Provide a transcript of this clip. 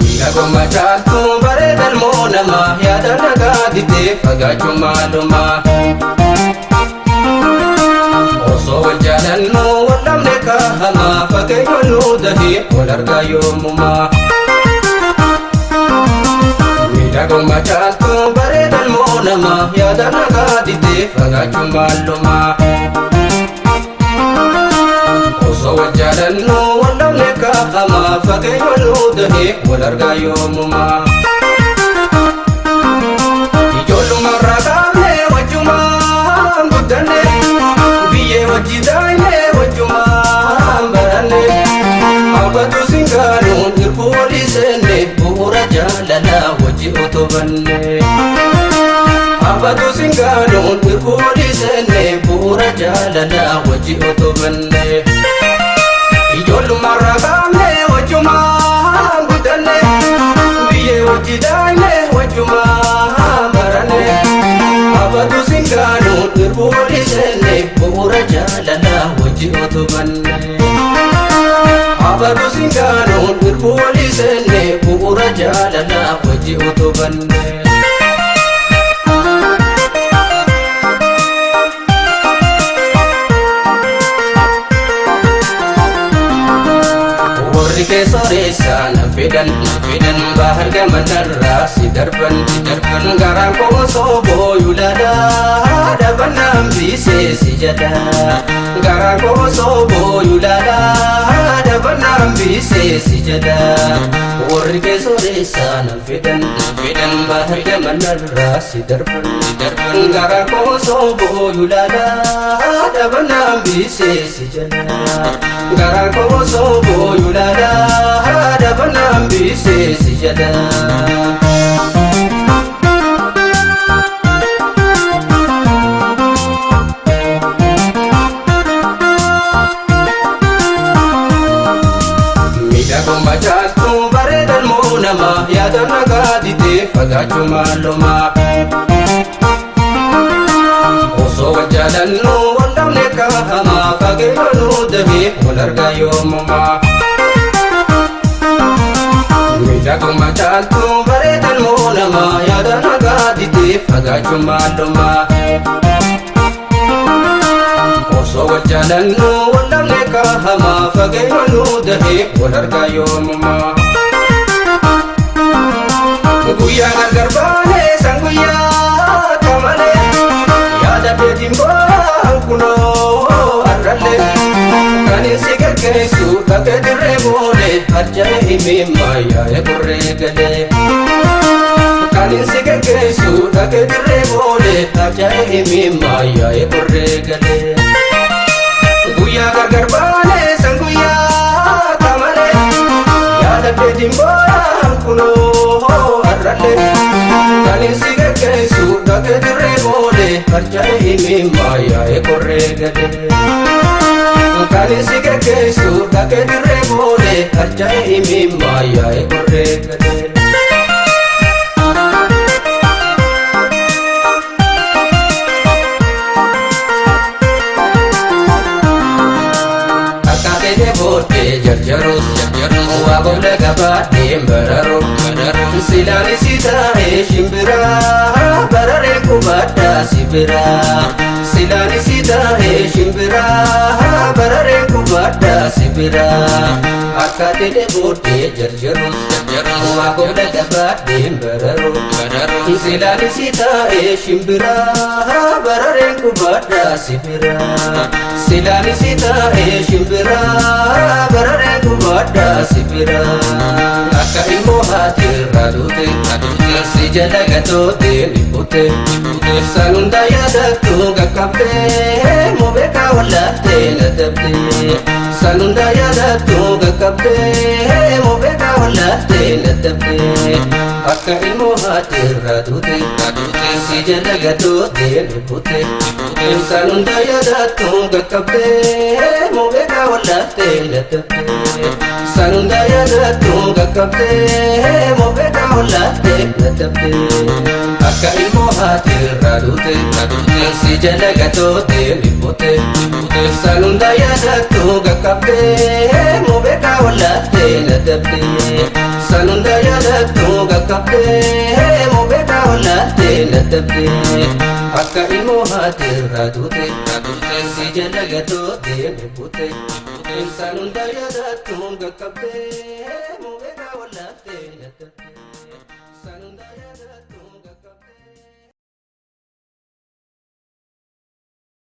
Miidhaguma caaltuu bareedan moo namaa yaada nagaa didee fagaachuu maalumaa. Osoo wal jaalannu wal dhabne kahamaa fageenya nuu dahee wal argaa yoomumaa. Miidhaguma caaltuu bareedan moo namaa yaada nagaa didee fagaachuu maalumaa. Osoo wal jaalannu wal dhabne kahamaa fageenya nuu dahee wal argaa yoomumaa. Ijoollummaarraa kaafnee wajjumaan guddanne biyyee wajji daa'imee wajjumaan baranne hawwatu singaanuun hirkuu walii seenne bu'uura jaalalaa wajji utubanne. Hawwatu singaanuun hirkuu walii seenne bu'uura jaalalaa wajji utubanne. Ijoollummaarraa kaafnee wajjumaan guddanne biyyee wajji daa'imee wajjumaan baranne hawwatu singaanuun hirkuu walii seenne bu'uura jaalalaa wajji utubanne. Hawwatu singaanuun hirkuu walii seenne bu'uura jaalalaa wajji utubanne. Warri keessoreessaa na fedhan na fedhan bahar gamanarraa si darban si darban garaan koo osoo booyu laalaa dhabannaan biisee si jedha garaan koo osoo booyu laalaa dhabannaan biisee si jedha warri keessoreessaa na fedhan na fedhan bahar gamanarraa si darban si darban garaan koo osoo booyu laalaa dhabannaan biisee si jedha garaan koo osoo booyu laalaa dhabannaan biisee si jedha. Miidhaguma caaltuu bareedan moo namaa yaada nagaa didee fagaachuu maalumaa. Osoo wal jaalannu wal dhabne kahamaa fageenya nuu dahee wal argaa yoomumaa. Miidhaguma caaltuu bareedan moo namaa yaada nagaa didee fagaachuu maalumaa. Osoo wal jaalannu wal dhabne kahamaa fageenya nuu dahee wal argaa yoomumaa. Guyyaa gargar baanee san guyyaa kamalee yaada keetiin boo'an kunoo har'allee kan si geggeessu dhaqee dirree boolee harja'ee himimmaa yaa'ee qorree galee. Kan si geggeessu dhaqee dirree boolee harja'ee himimmaa yaa'ee qorree galee. Guyyaa gargar baanee san guyyaa kamalee yaada keetiin boo'an kunoo har'allee kan si geggeessu dhaqee dirree boolee harja'ee himimmaa yaa'ee qorree galee. Kan si geggeessu dhaqee dirree boolee harja'ee himimmaa yaa'ee qorree galee. Akkaatee booddee jarjarus jarjarus waa booda gabaadhee bararu bararu silaan si taa'ee shimbiraa bararee qubadhaa si biraa silaan si taa'ee shimbiraa bararee qubadhaa si biraa akkaatee booddee jarjarus jarjarus waa booda gabaadhee bararu bararu silaan si taa'ee shimbiraa bararee qubadhaa si biraa silaan si taa'ee shimbiraa bararee qubadhaa si biraa akka ilmoo haati irraa duute si jala gatoote ni fute san hunda yaadattu qaqqabdee mubeekaa wallaattee na dabdee san hunda yaadattu qaqqabdee mubeekaa. wallaaltee dadhabdee akka ilmoo haati irraa duute si jala gatoottee lubbute isaan hunda yaadattu qaqqabdee moobeekaa wallaaltee dadhabdee isaan hunda yaadattu qaqqabdee moobeekaa wallaaltee dadhabdee akka ilmoo haati irraa duute si jala gatoottee lubbute isaan hunda yaadattu qaqqabdee moobeekaa wallaaltee dadhabdee isaan hunda yaadattu qaqqabdee moobeekaa wallaaltee dadhabdee akka ilmoo haati irraa duute si jala gatoottee lubbute isaan hunda yaadattu qaqqabdee.